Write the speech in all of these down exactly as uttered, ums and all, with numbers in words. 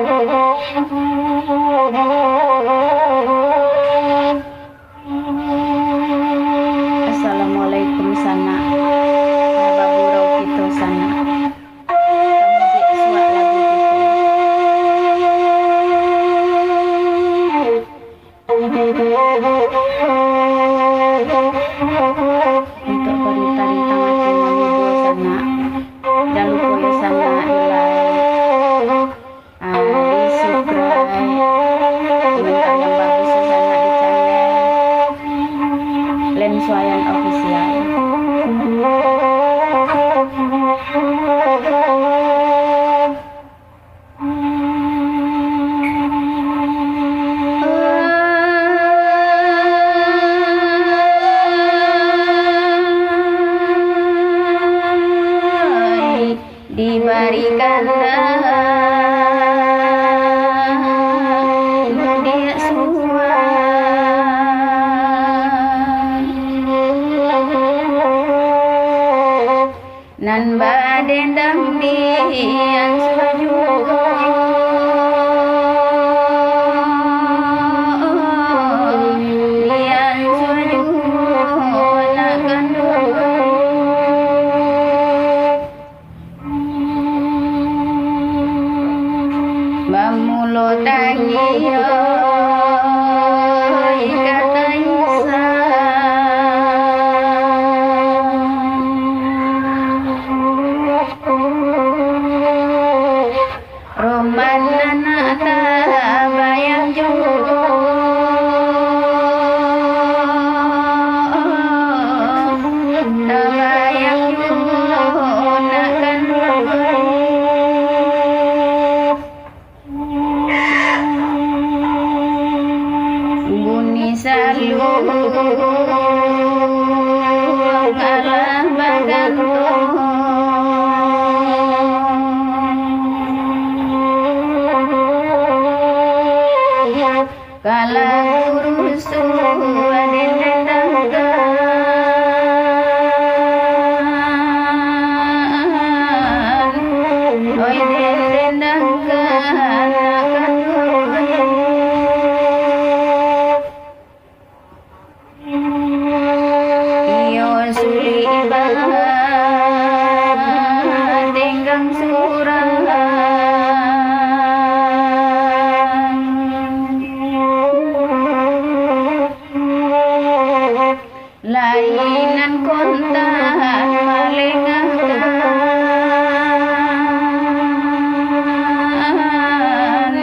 Assalamualaikum, sanak. Nah, bagurau kito, sanak. Kamu diak suak lagu kito. Untuak barita rintang ati nan ibo, sanak. Jan lupo yo, sanak, di-like, ah, di-subscribe. Komentar nan bagus yo, sanak, di channel Len Suayan Official. Dibarikan diak suak. Nan badendang diak suak juo, diak suak juo nak kanduang. Bamulo tangih, oi, ka taisan. Roman anak tabayang juo, tabayang juo nak kanduang. Bunyi saluang alah bagantong. Kalah gurusu den dendangkan, oi, den dendangkan nak kanduang. Iyo sulik batenggang surang. Lai nan kontan malengahkan,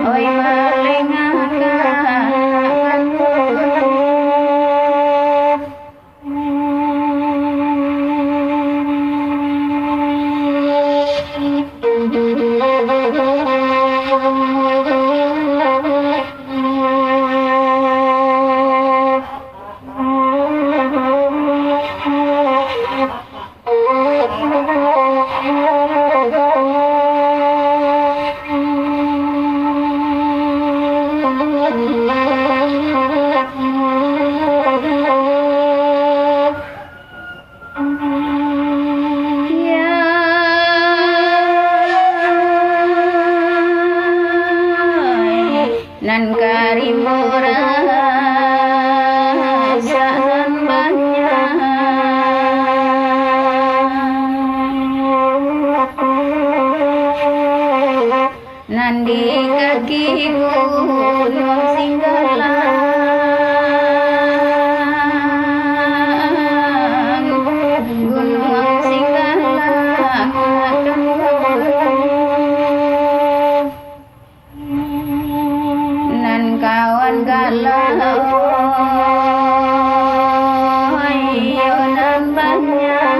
oi, malengahkan. Nan karimo rasak nan banyak, nan di kaki Gunuang Singgalang, Gunuang Singgalang. Nan kawan galau, iyo nan banyak.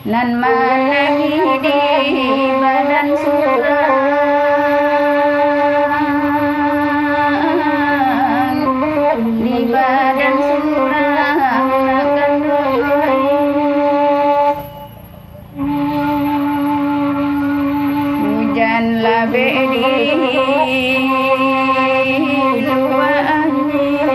Nan manangih di badan surang, di badan surang nak kanduang. Ujan labek di lua angin.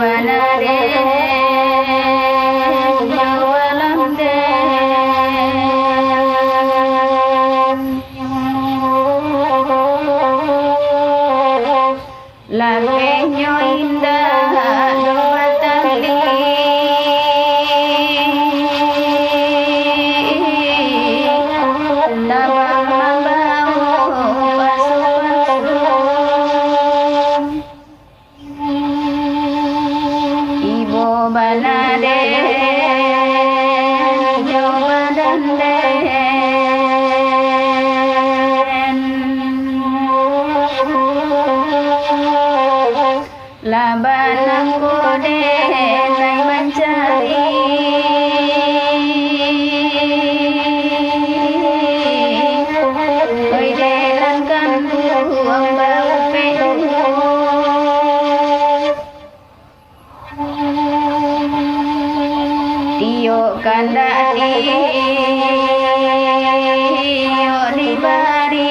Bana den jo balam den. Lapehnyo indak do batali, tabang mambawo pasu-pasu. Ibo bana den jo badan den. Lah banangko den lai mancari. Oi, dek nan kanduang baupek duo. Tiok kandak tiok dibari.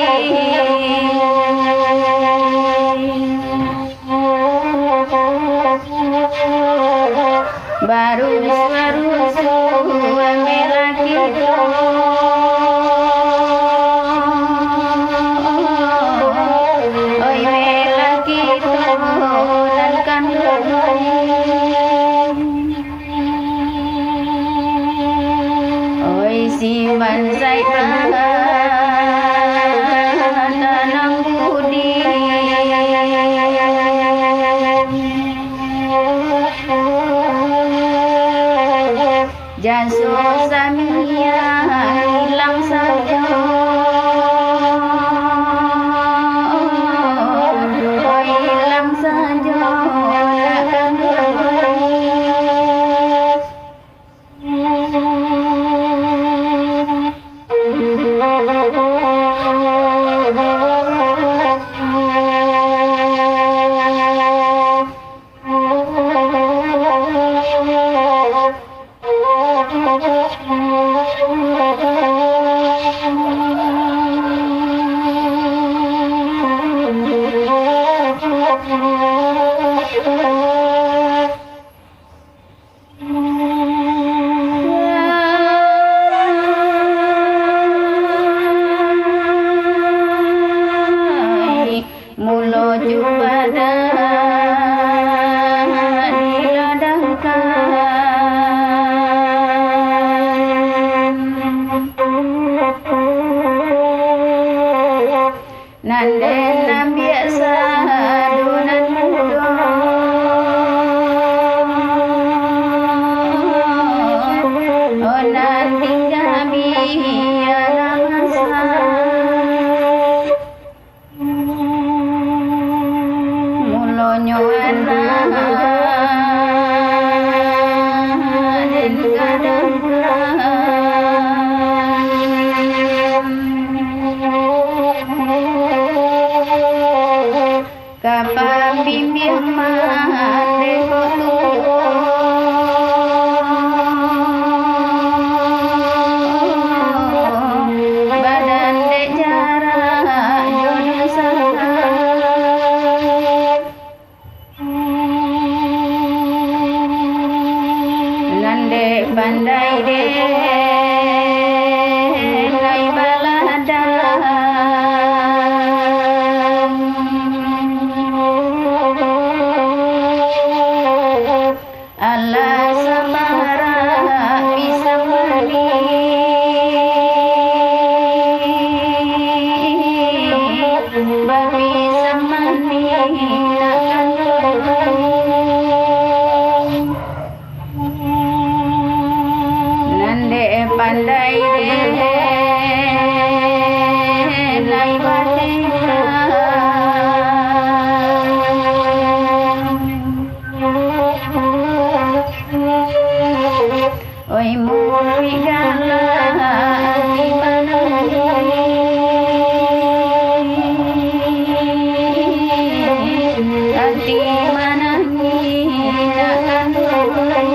Barusuah-rusuah melaki tu. Oi, melaki tu nan kanduang. Oi, si bansaik tanang budi. Jaso samiah ilang sajo. Oi, ilang sajo nak kanduang. Mulo jo badan diladangkan. Nan den ambiak sado nan mudo, nan tingga biak nan masak. Mulonyo anak den gadangkan. Ka pambimbiang mandeh kok tuo, badan dek jarak jo dek sanak. Nan dek pandai den lai baladang. Alah saparak pisang manih, bapisang manih nak kanduang. Nan dek pandai den lai batingkah. Oi, muruik galak ati manangih, ati manangih nak kanduang.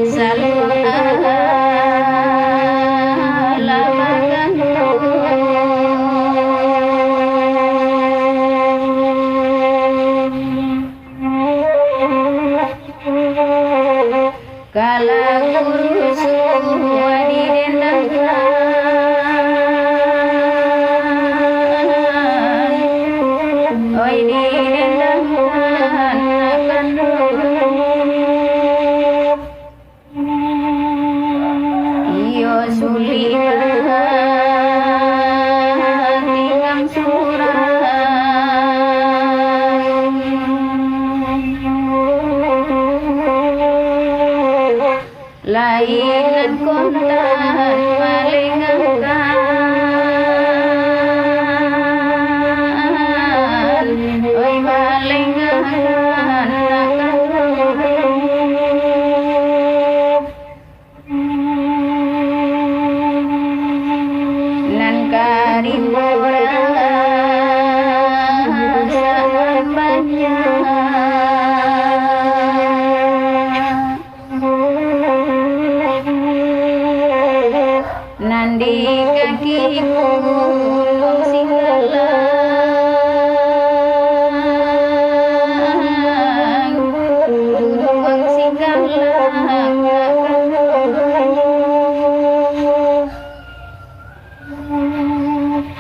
Saluang alam bagantung. Kalau rusuah didendangkan, oi, didendangkan nak kanduang. Iyo sulik tinggang surang. Lainan kontan malengahkan, oi, malengahkan nak kanduang. Nan ka rimbo raso nan banyak. Nan di kaki Gunuang Singgalang, Gunuang Singgalang.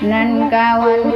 Nan kawan